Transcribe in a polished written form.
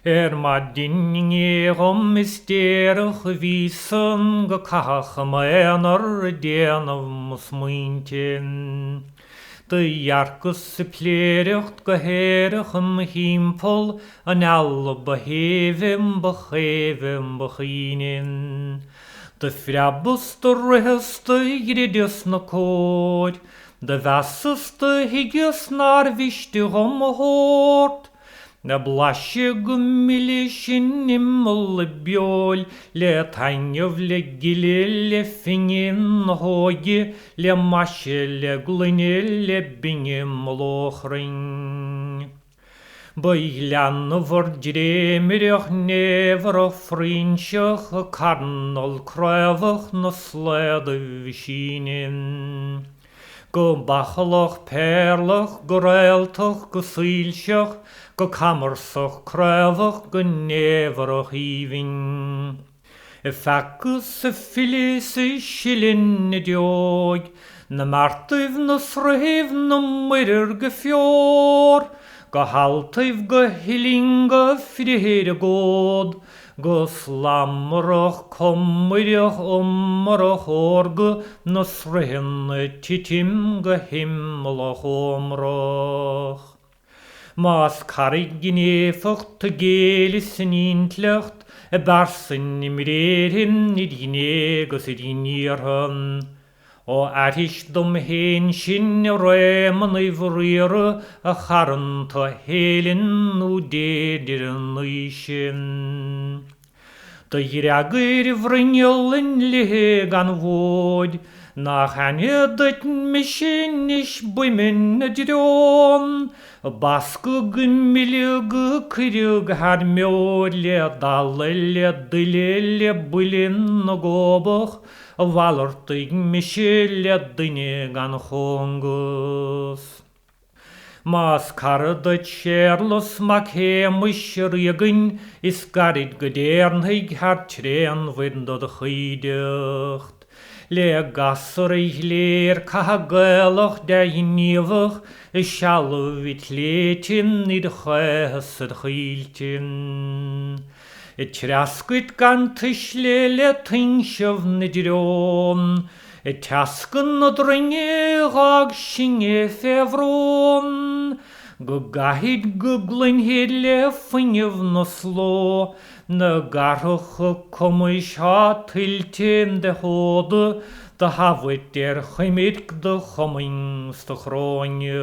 Ar maidin inné dhom is déireach a bhí san go cathach i m'aonar ag déanamh mo smaointe. Do dhearcas ag pléireacht go haerach im thimpeall an eala ba shéimhe ba chaoimhe ba chaoine. Do phreabas do ritheas do dhruideas na comhair, do mheasas do thuigeas nár mhiste dhom a shórt. Ag blaiseadh go milis in imeall a beoil le taitneamh le gile le finne na hóige le maise le glaine le binne mo lóchrainn. Ba ghleannmhar dréimireach néamharach foraoiseach carnal craobhach na slaodaibh a síneadh. Go bachallach péarlach, go réaltach, go soilseach, go camarsach craobhach, go néamharach aoibhinn. Ag feacadh 's ag filleadh 's ag sileadh na deoidh, na mbeartaibh, na sruthaibh, na muirear go feor, go haltaibh, go huillinn, go frithir a gcomhad, go slamarach cumaireach iomarach órga na sruthanna ag titim go himeallach ómrach. Más carraig in éifeacht i gcéill is in intleacht i bpearsain i mbréithre id ghné agus id ghníortha, Ó aithris dom fhéin sin i réimeannaibh riara a charann tu Héilin nó Deirdre Naoise. Do dh'fhreagair bhruinneall an luiche gan mhóid, Nach aithne duit mise anois buime na dtreon, Bascadh go milleadh go cuireadh thar mbeoir le dalladh le duille le buille na gcóbach a mhalartaigh mise le duine gan chóngas. Más cara duit Séarlas Mac Shéamuis a ríogain is gairid go dtéarnfaidh thar tréanmhuir dod choimhdeacht. Le gasúr a ghléir catha Gaelach dea-ghníomhach i sealbh id shléibhte id chaotha 's id choillte. Ag treascairt gan tuisle le tuinseamh na dtreon, Ag teascadh na droinge dh'fhág sinne fé bhrón, Go gcaithfid go gcluinfid le fuinneamh na sló Na gcathracha cumais thá tuillte de sheoda Do thabhairt ar choimirc do chumainn 's do chróineach.